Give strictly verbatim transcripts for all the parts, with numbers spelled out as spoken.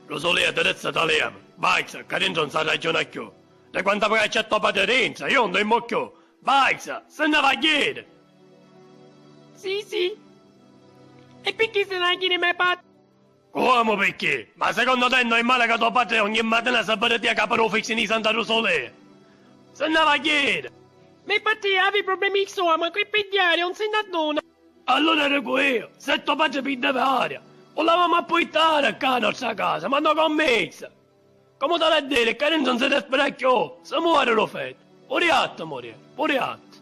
Rusulè, addirizzati a leami. Vaixi, ccà dintra 'un s'arragghiuna cchiù. Di quantu poi accettu o patri dintra, iu 'un dormu cchiù. Vaixi, si nni va a jiri! Sì, sì. E picchì si nni va a jiri me patri? Comu picchì? Ma secondu te è normali ca to patri ogni matina si viri tia ca pari u fixini i Santa Rusulè? Si nni va a jiri! Me patri havi problemi di stomacu e pi diaria 'un si nn'adduna. Allura dicu iu, si to patri pirdeva aria, u l'avamu a purtari ccà a nostra casa, ma no commissa! Comu t'havi a diri, ccà dintra 'un si respira cchiù, si muori lu fetu, puru i jatti murìanu, puru i jatti.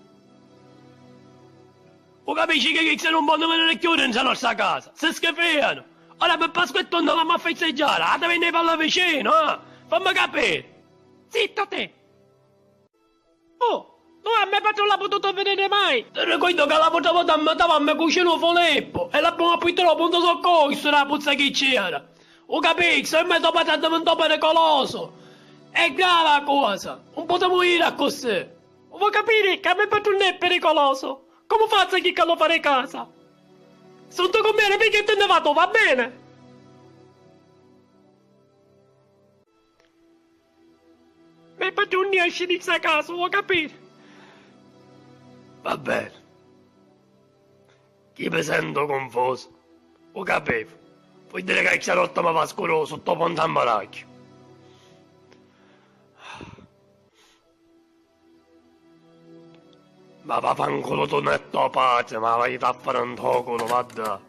U capisci ca chissi nun ponnu viniri cchiù dintra a nostra casa, si schifìanu! Ora pi Pasqua e tunnu l'hamu a fisteggiari, hati viniri pi là vicinu, ah! Fammi capiri! Zitta te! Oh, no, a me patri 'un l'ha pututu viniri mai! Ti ricordu ca l'autra vota nni tavammi cu Cinu Filippu e l'abbiamu a purtari ô puntu soccorsu dâ puzza chi c'era! U capisci, ormai to patri addivintò pericolosu! È gravi a cosa! 'Un putemu jiri accussì! U vo capiri ca me patri 'un è pericolosu! Comu fazzu a jicallu fora di casa? Suntu cu mia, picchì ti nni va tu, va beni? Me patri 'un nesci di ssa casa, u vo capiri? Va beni. Chi mi sentu cunfusu. U capivu. Vò diri ca i cchiarotti mi fa scuru sutta u ponti a Maragghiu. Ma vafanculu tu e to patri, ma vaitu a fari ntô culu, vadda.